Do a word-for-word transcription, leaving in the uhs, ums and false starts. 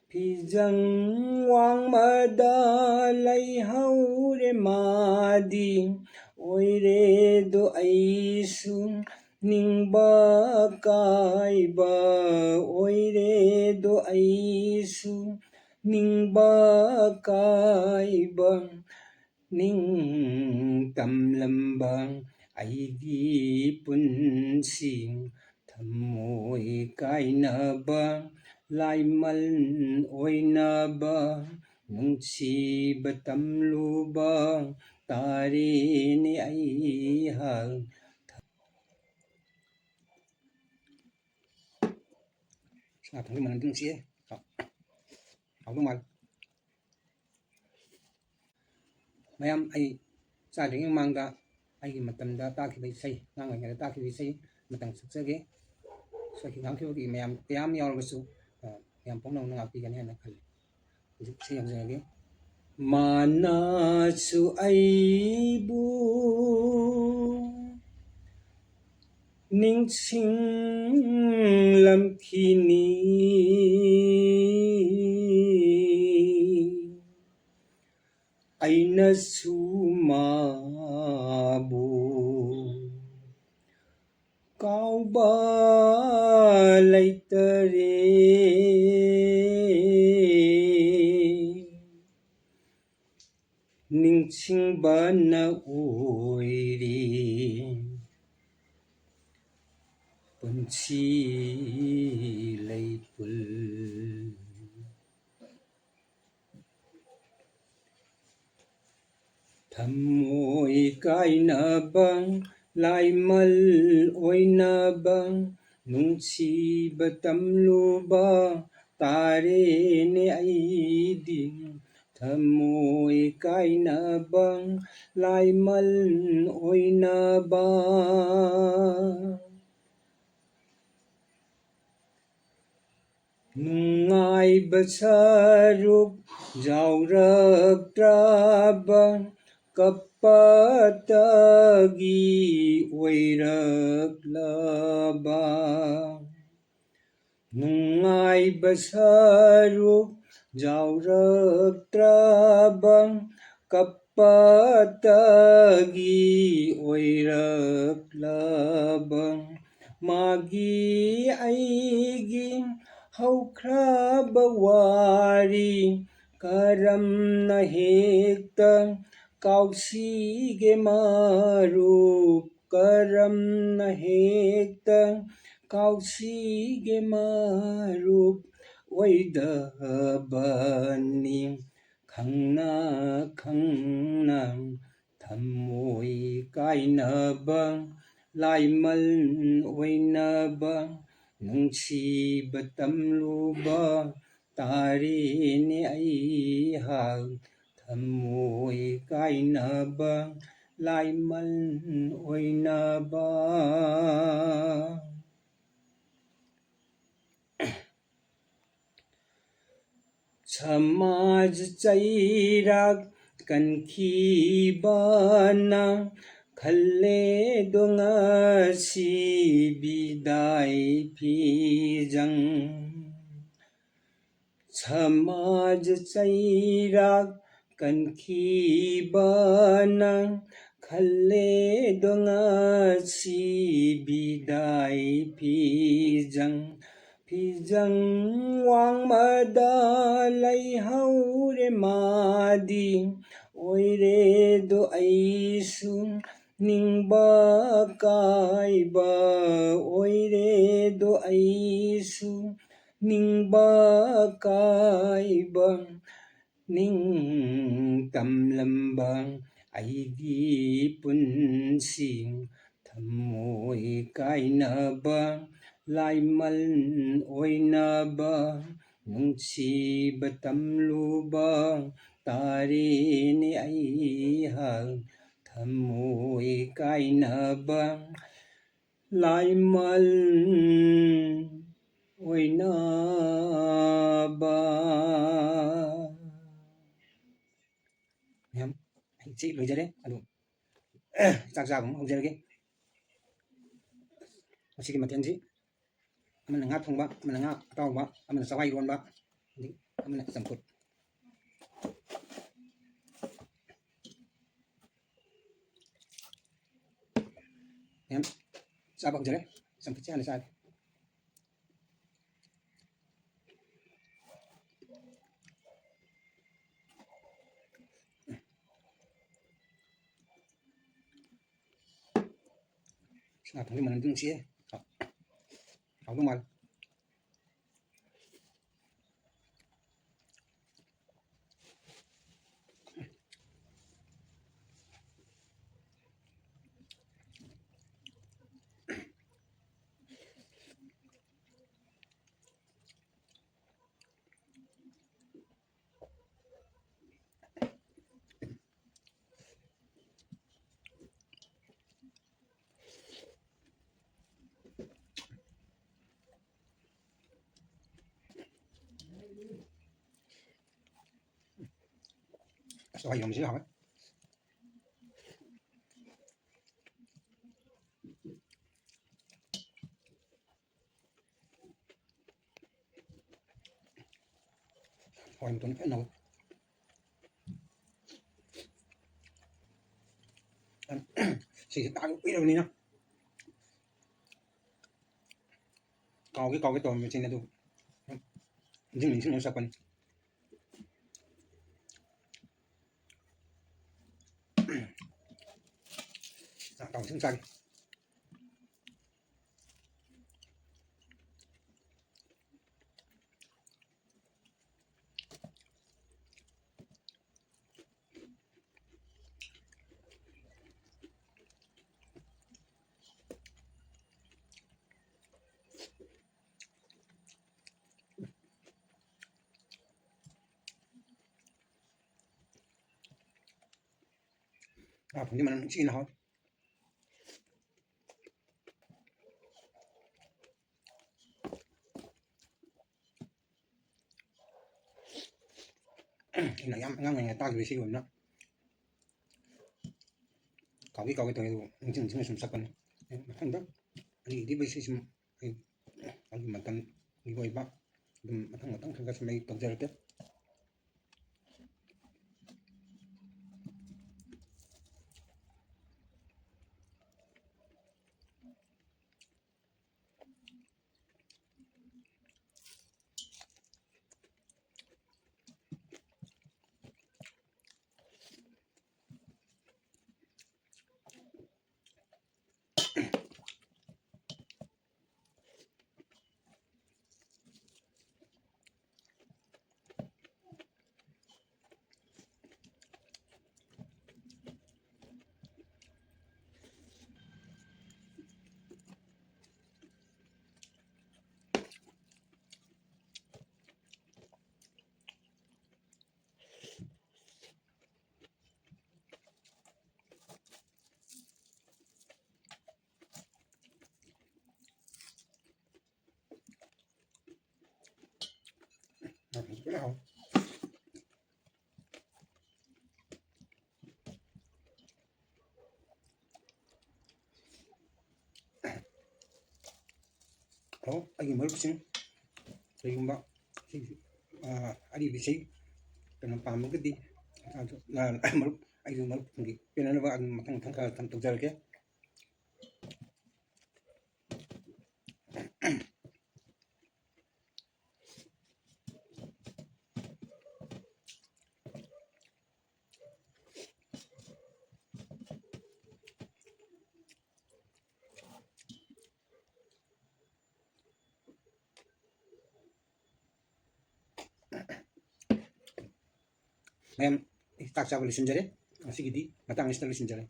ꯐꯤꯖꯪ ꯋꯥꯡꯃꯗ ꯂꯩꯍꯧꯔꯦ ꯃꯥꯗꯤ, ꯑꯣꯏꯔꯦꯗꯣ ꯑꯩꯁꯨ ꯅꯤꯡꯕ ꯀꯥꯏꯕ, ꯑꯣꯏꯔꯦꯗꯣ ꯑꯩꯁꯨ ꯅꯤꯡꯕ ꯀꯥꯏꯕ꯫ ꯅꯤꯡ ꯇꯝꯂꯝꯕ ꯑꯩꯒꯤ ꯄꯨꯟꯁꯤ, ꯊꯃꯣꯏ ꯀꯥꯏꯅꯕ, ꯂꯥꯏꯃꯜ ꯑꯣꯏꯅꯕ, ꯅꯨꯡꯁꯤꯕ ꯇꯝꯂꯨꯕ ꯇꯥꯔꯦꯅꯦ ꯑꯩꯍꯥꯛ꯫ ꯁꯥ ꯊꯣꯡꯕ ꯃꯅꯝꯗꯤ ꯅꯨꯡꯁꯤꯌꯦ꯫ ꯍꯥꯎꯗꯧ ꯃꯥꯜꯂꯦ꯫ ꯃꯌꯥꯝ, ꯑꯩ ꯆꯥꯗ꯭ꯔꯤꯉꯩ ꯃꯃꯥꯡꯗ ꯑꯩꯒꯤ ꯃꯇꯝꯗ ꯇꯥꯈꯤꯕ ꯏꯁꯩ, ꯑꯉꯥꯡ ꯑꯣꯏꯔꯤꯉꯩꯗ ꯇꯥꯈꯤꯕ ꯏꯁꯩ ꯑꯃꯇꯪ ꯁꯛꯆꯒꯦ꯫ ꯁꯣꯏꯈꯤ ꯉꯥꯡꯈꯤꯕꯒꯤ ꯃꯌꯥꯝ ꯀꯌꯥꯝ ꯌꯥꯎꯔꯕꯁꯨ, ꯑ, ꯃꯌꯥꯝ ꯄꯨꯝꯅꯃꯛꯅ ꯉꯥꯛꯄꯤꯒꯅꯤ ꯍꯥꯏꯅ ꯈꯜꯂꯤ꯫ ꯍꯧꯖꯤꯛ ꯏꯁꯩ ꯌꯧꯖꯔꯒꯦ꯫ ꯃꯥꯅꯁꯨ ꯑꯩꯕꯨ ꯅꯤꯡꯁꯤꯡꯂꯝꯈꯤꯅꯤ꯫ ꯑꯩꯅꯁꯨ ꯃꯥꯕꯨ ꯀꯥꯎꯕ ꯂꯩꯇꯔꯦ꯫ ꯅꯤꯡꯁꯤꯡꯕꯅ ꯑꯣꯏꯔꯤ ꯄꯨꯟꯁꯤ ꯂꯩꯄꯨꯜ꯫ ꯊꯃꯣꯏ ꯀꯥꯏꯅꯕ, ꯂꯥꯏꯃꯜ ꯑꯣꯏꯅꯕ, ꯅꯨꯡꯁꯤꯕ ꯇꯝꯂꯨꯕ ꯇꯥꯔꯦꯅꯦ ꯑꯩꯗꯤ꯫ ꯊꯃꯣꯏ ꯀꯥꯏꯅꯕ, ꯂꯥꯏꯃꯜ ꯑꯣꯏꯅꯕ꯫ ꯅꯨꯡꯉꯥꯏꯕ ꯁꯔꯨꯛ ꯌꯥꯎꯔꯛꯇ꯭ꯔꯕ, ꯀꯞꯄꯇꯒꯤ ꯑꯣꯏꯔꯛꯂꯕ꯫ ꯅꯨꯡꯉꯥꯏꯕ ꯁꯔꯨꯛ ꯌꯥꯎꯔꯛꯇ꯭ꯔꯕ, ꯀꯞꯄꯇꯒꯤ ꯑꯣꯏꯔꯛꯂꯕ, ꯃꯥꯒꯤ ꯑꯩꯒꯤ ꯍꯧꯈ꯭ꯔꯕ ꯋꯥꯔꯤ ꯀꯔꯝꯅ ꯍꯦꯛꯇ ꯀꯥꯎꯁꯤꯒꯦ ꯃꯔꯨꯞ, ꯀꯔꯝꯅ ꯍꯦꯛꯇ ꯀꯥꯎꯁꯤꯒꯦ ꯃꯔꯨꯞ? ꯑꯣꯏꯗꯕꯅꯤ ꯈꯪꯅ ꯈꯪꯅ ꯊꯝꯃꯣꯏ ꯀꯥꯏꯅꯕ, ꯂꯥꯏꯃꯜ ꯑꯣꯏꯅꯕ, ꯅꯨꯡꯁꯤꯕ ꯇꯝꯂꯨꯕ ꯇꯥꯔꯦꯅꯦ ꯑꯩꯍꯥꯛ꯫ ꯊꯝꯃꯣꯏ ꯀꯥꯏꯅꯕ, ꯂꯥꯏꯃꯜ ꯑꯣꯏꯅꯕ꯫ ꯁꯃꯥꯖ ꯆꯩꯔꯥꯛ ꯀꯟꯈꯤꯕꯅ ꯈꯜꯂꯦꯗꯣ ꯉꯁꯤ ꯕꯤꯗꯥꯏ ꯐꯤꯖꯪ꯫ ꯁꯃꯥꯖ ꯆꯩꯔꯥꯛ ꯀꯟꯈꯤꯕꯅ ꯈꯜꯂꯦꯗꯣ ꯉꯁꯤ ꯕꯤꯗꯥꯏ ꯐꯤꯖꯪ꯫ ꯐꯤꯖꯪ ꯋꯥꯡꯃꯗ ꯂꯩꯍꯧꯔꯦ ꯃꯥꯗꯤ, ꯑꯣꯏꯔꯦꯗꯣ ꯑꯩꯁꯨ ꯅꯤꯡꯕ ꯀꯥꯏꯕ, ꯑꯣꯏꯔꯦꯗꯣ ꯑꯩꯁꯨ ꯅꯤꯡꯕ ꯀꯥꯏꯕ꯫ ꯅꯤꯡ ꯇꯝꯂꯝꯕ ꯑꯩꯒꯤ ꯄꯨꯟꯁꯤ, ꯊꯝꯃꯣꯏ ꯀꯥꯏꯅꯕ, ꯂꯥꯏꯃꯜ ꯑꯣꯏꯅꯕ, ꯅꯨꯡꯁꯤꯕ ꯇꯝꯂꯨꯕ ꯇꯥꯔꯦꯅꯦ ꯑꯩꯍꯥꯛ꯫ ꯊꯝꯃꯣꯏ ꯀꯥꯏꯅꯕ, ꯂꯥꯏꯃꯜ ꯑꯣꯏꯅꯕ꯫ ꯃꯌꯥꯝ, ꯑꯩ ꯁꯤ ꯂꯣꯏꯖꯔꯦ꯫ ꯑꯗꯨ ꯆꯥꯛ ꯆꯥꯕ ꯑꯃꯨꯛ ꯍꯧꯖꯔꯒꯦ꯫ ꯉꯁꯤꯒꯤ ꯃꯊꯦꯜꯁꯤ ꯑꯃꯅ ꯉꯥ ꯊꯣꯡꯕ, ꯑꯃꯅ ꯉꯥ ꯑꯇꯥꯎꯕ, ꯑꯃꯅ ꯆꯋꯥꯏ ꯏꯔꯣꯟꯕ, ꯑꯗꯒꯤ ꯑꯃꯅ ꯆꯝꯐꯨꯠ꯫ ꯃꯌꯥꯝ ꯆꯥꯕ ꯍꯧꯖꯔꯦ꯫ ꯆꯝꯐꯨꯠꯁꯦ ꯍꯥꯟꯅ ꯆꯥꯒꯦ꯫ ꯉꯥ ꯊꯣꯡꯕꯒꯤ ꯃꯅꯝꯗꯤ ꯅꯨꯡꯁꯤꯌꯦ꯫ ꯍꯥꯎ-, ꯍꯥꯎꯗꯧ ꯃꯥꯜꯂꯦ꯫ ꯑꯁ, ꯍꯋꯥꯏ ꯌꯣꯟꯕꯁꯤꯁꯨ ꯍꯥꯎꯋꯦ꯫ ꯍꯋꯥꯏ ꯃꯇꯣꯟ ꯐꯖꯅ ꯍꯧꯋꯤ꯫ ꯁꯤꯁꯦ ꯇꯥꯕ ꯀꯨꯏꯔꯕꯅꯤꯅ ꯀꯥꯎꯒꯦ ꯀꯥꯎꯒꯦ ꯇꯧꯔꯝꯃꯤꯁꯤꯅꯦ, ꯑꯗꯨ ꯅꯤꯡꯁꯤꯡ ꯅꯤꯡꯁꯤꯡꯅ ꯆꯠꯄꯅꯤ꯫ ꯆꯥꯛ ꯇꯥꯎꯁꯤꯡ ꯆꯥꯒꯦ꯫ ꯉꯥ ꯊꯣꯡꯕꯒꯤ ꯃꯅꯝ ꯅꯨꯡꯁꯤꯅ ꯍꯥꯎꯋꯤ꯫ ꯑꯩꯅ ꯌꯥꯝ ꯑꯉꯥꯡ ꯑꯣꯏꯔꯤꯉꯩ ꯇꯥꯈꯤꯕ ꯏꯁꯩ ꯑꯣꯏꯕꯅ ꯀꯥꯎꯒꯦ ꯀꯥꯎꯒꯦ ꯇꯧꯋꯦ, ꯑꯗꯨꯕꯨ ꯅꯤꯡꯁꯤꯡ ꯅꯤꯡꯁꯤꯡꯅ ꯁꯨꯝ ꯆꯠꯄꯅꯤ꯫ ꯑꯩ ꯃꯊꯪꯗ ꯑꯩ ꯑꯔꯤꯕ ꯏꯁꯩ ꯁꯨꯝ ꯑꯩ ꯃꯥꯒꯤ ꯃꯇꯝꯒꯤ ꯑꯣꯏꯕ ꯑꯗꯨꯝ ꯃꯊꯪ ꯃꯊꯪ ꯈꯔ ꯈꯔ ꯁꯨꯝ ꯑꯩ ꯇꯧꯖꯔꯛꯀꯦ꯫ ꯑꯣ, ꯑꯩꯒꯤ ꯃꯔꯨꯞꯁꯤꯡ, ꯀꯔꯤꯒꯨꯝꯕ ꯁꯤ, ꯑ, ꯑꯔꯤꯕ ꯏꯁꯩ ꯀꯩꯅꯣ ꯄꯥꯝꯃꯒꯗꯤ, ꯑꯗꯨ, ꯑ, ꯃꯔꯨꯞ, ꯑꯩꯁꯨ ꯃꯔꯨꯞꯁꯤꯡꯒꯤ ꯄꯦꯟꯅꯅꯕ ꯑꯗꯨꯝ ꯃꯊꯪ ꯃꯊꯪ ꯈꯔ ꯑꯗꯨꯝ ꯇꯧꯖꯔꯛꯀꯦ꯫ ꯃꯌꯥꯝ, ꯑꯩ ꯆꯥꯛ ꯆꯥꯕ ꯂꯣꯏꯁꯤꯟꯖꯔꯦ꯫ ꯉꯁꯤꯒꯤꯗꯤ ꯃꯇꯥꯡ ꯑꯁꯤꯗ ꯂꯣꯏꯁꯤꯟꯖꯔꯦ꯫